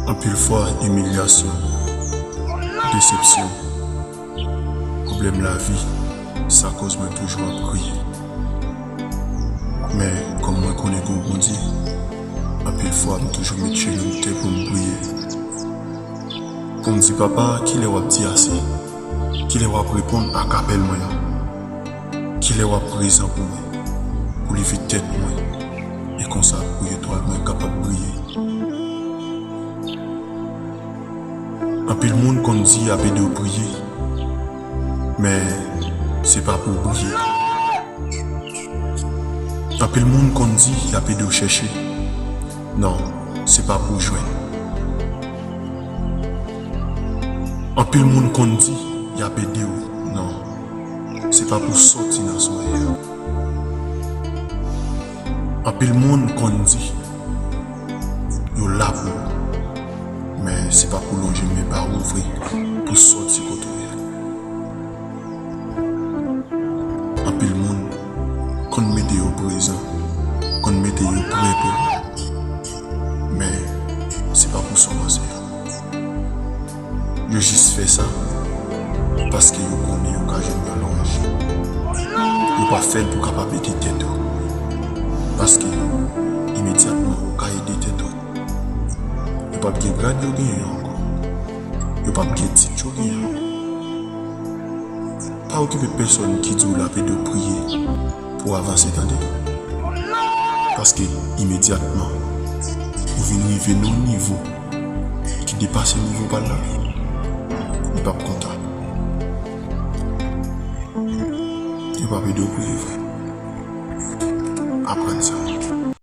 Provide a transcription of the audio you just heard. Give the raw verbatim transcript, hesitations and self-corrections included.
Anpil fwa, imilyasyon, desepsyon, pwoblèm lavi, sa koz mwen toujou ap kriye. Men, kòm mwen konnen gen yon Bondye, anpil fwa m toujou met jenou m tè pou m priye. Pou m di, Papa, kilè w ap di ase? Kilè w ap reponn ak apèl mwen an? Kilè w ap prezan pou mwen, pou leve tèt mwen, e konsa pou etwal mwen kapab briye? Anpil moun konn di y ap ede w priye, men se pa pou w briye. Anpil moun konn di y ap ede w chèche, non, se pa pou w jwenn. Anpil moun konn di y ap ede w, non, se pa pou w sòti nan somèy. Anpil moun konn di yo la pou ou, men se pa pou lonje men ba ou vre pou sòti kote w ye. Anpil moun konn mete yo prezan, konn mete yo prè pou ou, men se pa pou sa w panse a. Yo jis fè sa paske yo konnen yo ka jwenn yon lwanj. Yo pa fè l pou kapab ede tèt ou, paske imedyatman ou ka ede tèt ou, yo p ap gen grad yo genyen an ankò. Yo p ap gen tit yo genyen an ankò. Pa okipe pèsonn ki di w l ap ede w priye pou w avanse, tande. Paske imedyatman ou vin rive nan yon nivo ki depase nivo pa l la, li p ap kontan. Li p ap ede w priye vre. Aprann sa.